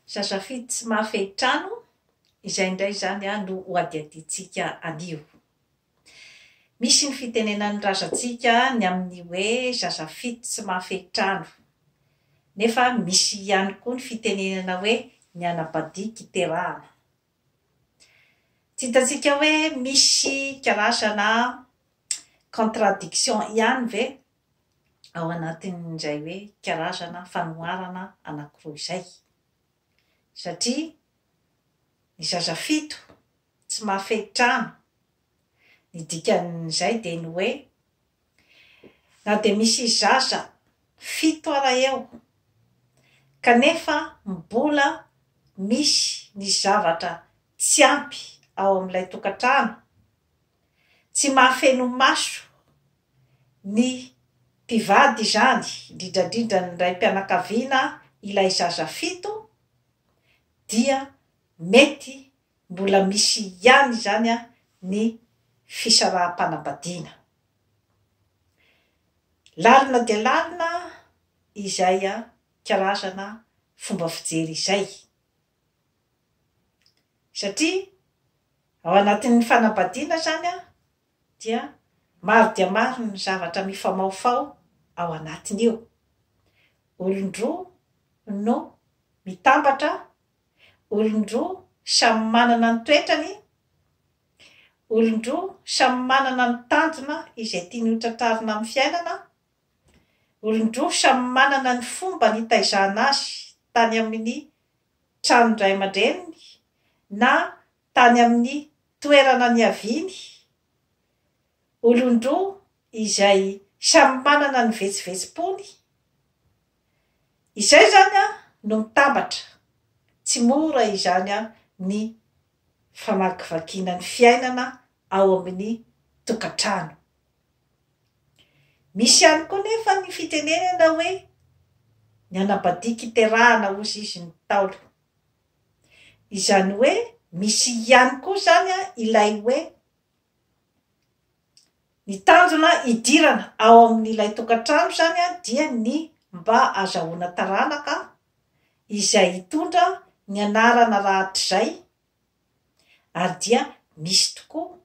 Zazafidy tsy mahafehy trano, izay indray izany no hohadihadiantsika anio. Misy ny fitenenan'ny razantsika ny amin'ny hoe zazafidy tsy mahafehy trano. Nefa misy ihany koa ny fitenenana hoe ny anabadiky iterahana. Tsy hitantsika hoe misy karazana contradiction ihany ve ao anatin'izay hoe karazana fanoharana anankiroa izay? Satria ny zaza fito tsy mahafehy trano, ny dikan'izay dia ny hoe na dia misy zaza fito ara eo kanefa mbola misy ny zavatra tsy ampy ao amin'ilay tokantrano, tsy mahafeno maso ny mpivady izany, indrindra indrindra ny raim-pianakaviana ilay zaza fito dia mety mbola misy ihany izany ny fisaraham-panambadiana. Lalina dia lalina izay karazana fomba fijery izay. Satria ao anatin'ny fanambadiana izany dia maro dia maro ny zavatra mifamaofao ao anatin'io. Olon-droa no mitambatra, olon-droa samy manana ny toetrany, olon-droa samy manana ny tanjona izay tiany hotratrarina amin'ny fiainana, olon-droa samy manana ny fomba nitaizana azy tany amin'ny tranon-dray aman-dreniny na tany amin'ny toerana niaviany, olon-droa izay samy manana ny vetsovetsom-pony. Izay izany no mitambatra, tsy mora izany ny famakivakiana ny fiainana ao amin'ny tokantrano. Misy ihany koa nefa ny fitenenana hoe ny anabadiaka iterahana hozy izy ny Ntaolo. Izany hoe misy ihany koa izany ilay hoe ny tanjona hidirana ao amin'ilay tokantrano izany dia ny mba azahoana taranaka izay hitondra ny anarana rahatrizay ary dia misy tokoa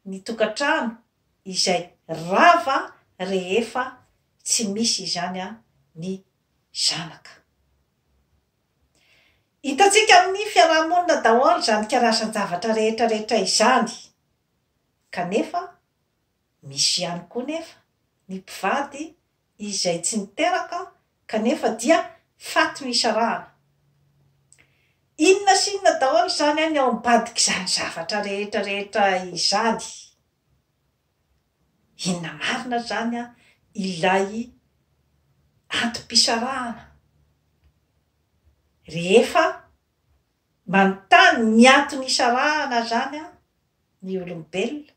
ny tokantrano izay rava rehefa tsy misy izany ny zanaka. Hitantsika amin'ny fiaraha-monina daholo izany karazan-javatra rehetra rehetra izany. Kanefa, misy ihany koa nefa ny mpivady izay tsy niteraka kanefa dia faty nisarahana. Inona sy inona daholo izany ny ao ambadik'izany zavatra rehetra rehetra izany? Inona marina izany ilay antom-pisarahana? Rehefa manontany ny antony isarahana izany ny olombelona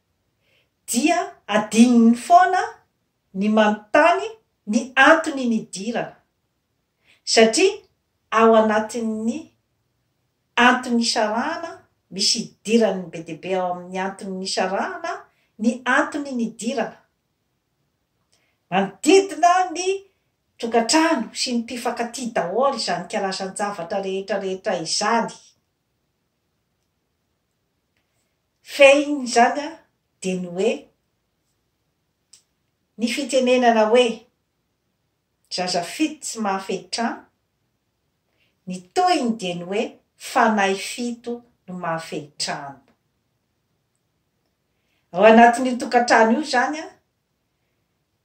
dia adinony foana ny manontany ny antony nidirana satria ao anatin'ny antony isarahana, misy idiran'ny be dia be ao amin'ny antony nisarahana ny antony nidirana. Manodidina ny tokantrano sy ny mpifankatia daholo izany karazan-javatra rehetra rehetra izany. Fehiny izany dia ny hoe ny fitenenana hoe zaza fito tsy mahafehy trano, ny tohiny dia ny hoe fanahy fito no mahafehy trano. Ao anatin'io tokantrano io izany an,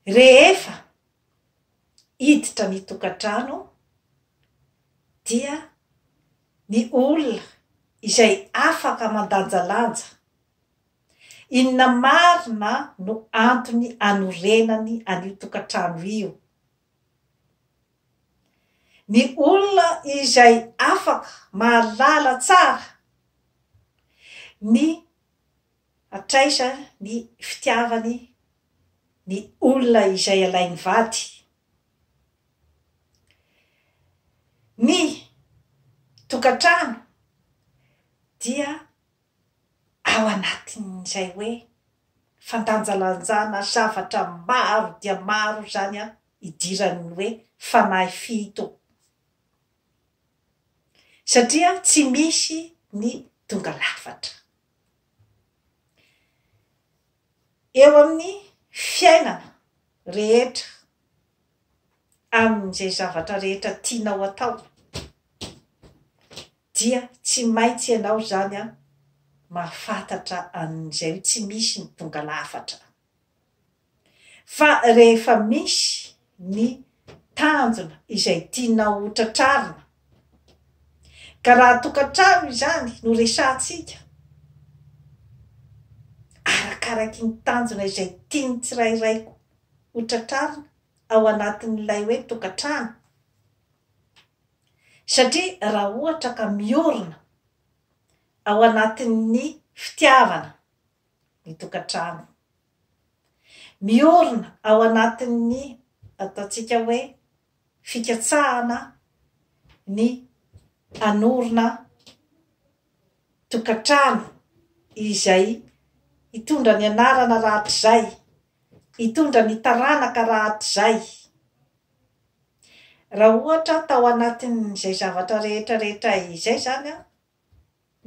rehefa hiditra ny tokantrano dia ny olona izay afaka mandanjalanja inona marina no antony anorenany an'io tokantrano io. Ny olona izay afaka mahalala tsara ny hatraiza ny fitiavany ny olona izay alainy vady. Ny tokantrano dia ao anatin'izay hoe fandanjalanjana zavatra maro dia maro izany idiran'ny hoe fanahy fito. Satria tsy misy ny tonga lafatra. Eo amin'ny fiainana rehetra, amin'izay zavatra rehetra tianao atao, dia tsy maintsy ianao izany mahafantatra an'izay hoe tsy misy ny tonga lafatra. Fa rehefa misy ny tanjona izay tianao ho tratrarina, ka raha tokantrano izany no resahantsika, arakaraky ny tanjona izay tian'ny tsirairay ho tratrarina ao anatin'ilay hoe tokantrano, satria raha ohatra ka miorina ao anatin'ny fitiavana ny tokantrano, miorina ao anatin'ny ataontsika hoe fikatsahana ny hanorina tokantrano izay hitondra ny anarana rahatrizay, hitondra ny taranaka rahatrizay. Raha ohatra tao anatin'izay zavatra rehetra rehetra izay izany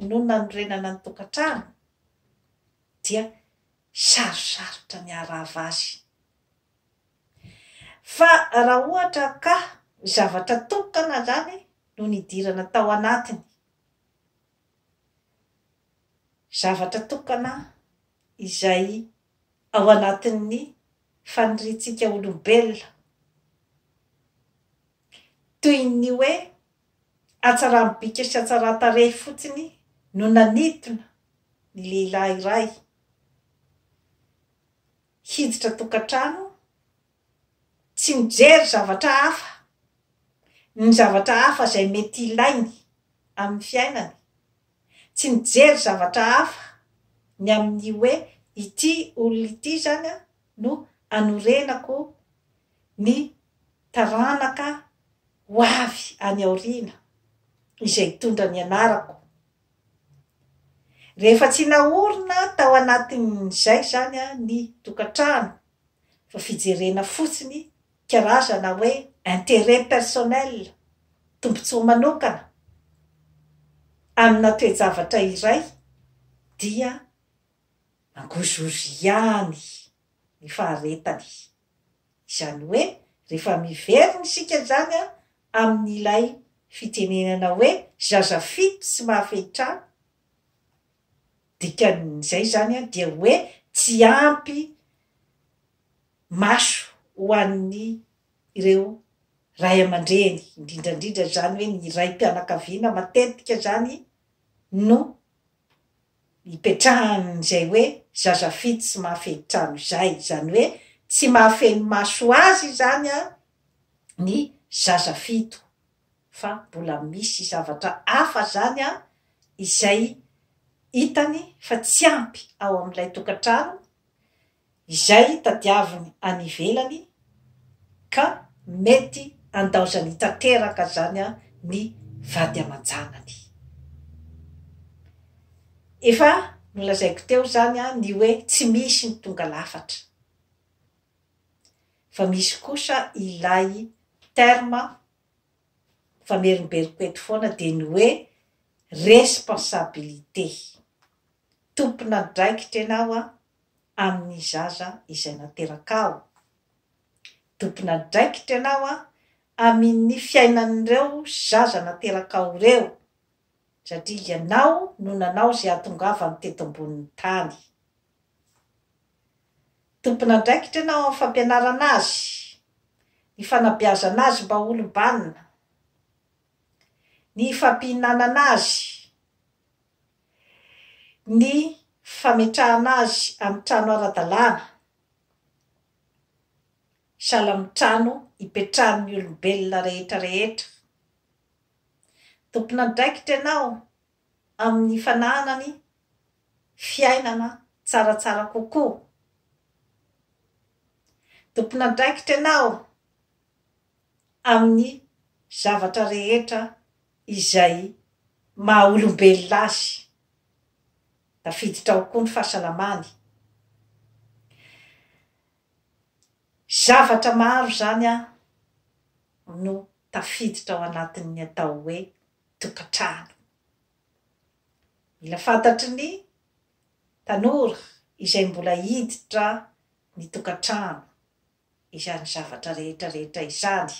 no nanorenana ny tokantrano dia sarosarotra ny haharava azy. Fa raha ohatra ka zavatra tokana izany no nidirana tao anatiny, zavatra tokana izay ao anatin'ny faniriantsika olombelona, toy ny hoe hatsaram-bika sy hatsaran-tarehy fotsiny no nanintona ny lehilahy iray hiditra tokantrano, tsy mijery zavatra hafa, ny zavatra hafa izay mety ilainy amin'ny fiainany, tsy mijery zavatra hafa ny amin'ny hoe ity olona ity izany no hanorenako ny taranaka ho avy any aoriana izay hitondra ny anarako. Rehefa tsy naorina tao anatin'izay izany ny tokantrano fa fijerena fotsiny karazana hoe intérêt personnel, tombontsoa manokana, amina toe-javatra iray dia mangozohozo ihany ny faharetany. Izany hoe rehefa miverina isika izany amin'ilay fitenenana hoe zaza fito tsy mahafehy trano, dikan'izay izany dia hoe tsy ampy maso ho an'ny ireo ray aman-dreny, indrindra indrindra izany hoe ny raim-pianakaviana matetika izany no ipetrahan'izay hoe zaza fito tsy mahafehy trano izay, izany hoe tsy mahafehy ny maso azy izany ny zaza fito fa mbola misy zavatra hafa izany izay hitany fa tsy ampy ao amin'ilay tokantrano izay tadiaviny any ivelany ka mety handaozany tanteraka izany ny vady aman-janany. Efa nolazaiko teo izany ny hoe tsy misy ny tonga lafatra fa misy kosa ilay terme famerimberiko eto foana dia ny hoe responsabilité. Tompon'andraikitra ianao amin'ny zaza izay naterakao. Tompon'andraikitra ianao amin'ny fiainan'ireo zaza naterakao ireo, satria ianao no nanao izay hahatongavany teto ambonin'ny tany. Tompon'andraikitra ianao amin'ny fampianarana azy, ny fanabeazana azy mba ho olom-banona, ny fampihinanana azy, ny fametrahana azy amin'ny trano ara-dalàna, sahala amin'ny trano ipetrahan'ny olombelona rehetra rehetra. Tompon'andraikitra ianao amin'ny fananany fiainana tsaratsara kokoa. Tompon'andraikitra ianao amin'ny zavatra rehetra izay maha olombelona azy. Tafiditra ao koa ny fahasalamany. Zavatra maro izany no tafiditra ao anatin'ny atao hoe. tokantrano. Mila fantatry ny tanora izay mbola hiditra ny tokantrano izany zavatra rehetra rehetra izany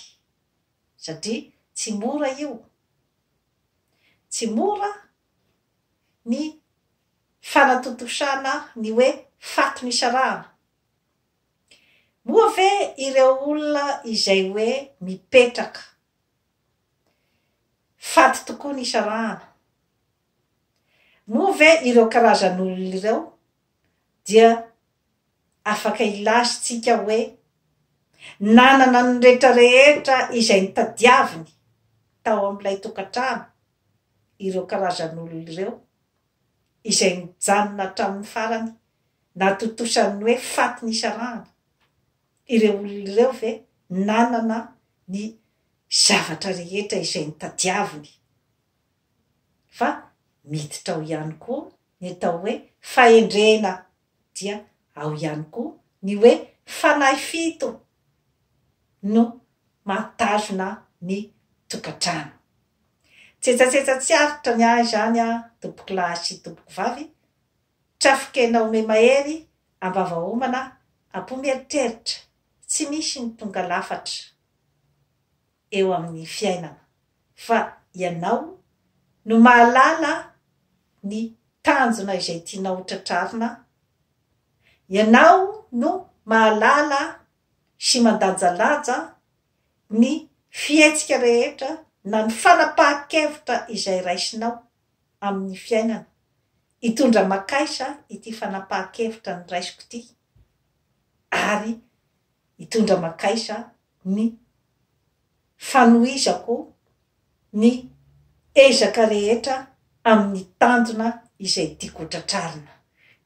satria tsy mora io. Tsy mora ny fanatontosana ny hoe faty nisarahana. Moa ve ireo olona izay hoe mipetraka faty tokoa nisarahana? Moa ve ireo karazan'olona ireo dia afaka hilaza isika hoe nanana ny rehetra rehetra izay notadiaviny tao amin'ilay tokantrano ireo karazan'olona ireo izay nijanona hatramin'ny farany nahatontosan'ny hoe faty nisarahana? Ireo olona ireo ve nanana ny zavatra rehetra izay notadiaviny? Fa miditra ao ihany koa ny atao hoe fahendrena dia ao ihany koa ny hoe fanahy fito no mahatazona ny tokantrano. Tsetsatsetsa tsy aritra ny ahy izany an tompokolahy sy tompokovavy, trafon-kena ome-mahery, am-bava homana, am-po mieritreritra, tsy misy ny tonga lafatra eo amin'ny fiainana fa ianao no mahalala ny tanjona izay tianao ho tratrarina, ianao no mahalala sy mandanjalanja ny fihetsika rehetra na ny fanapahan-kevitra izay raisinao amin'ny fiainana. Hitondra makaiza ity fanapahan-kevitra noraisiko ity ary hitondra makaiza ny fanohizako ny ezaka rehetra amin'ny tanjona izay tiako ho tratrarina.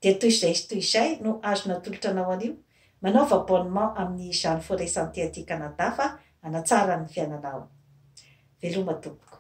Dia toy izay sy toy izay no azo natolotra anao anio. Manaova abonnement amin'ny Jeanne Forêt Santé aty Canada fa hanatsara ny fiainanao. Veloma tompoko.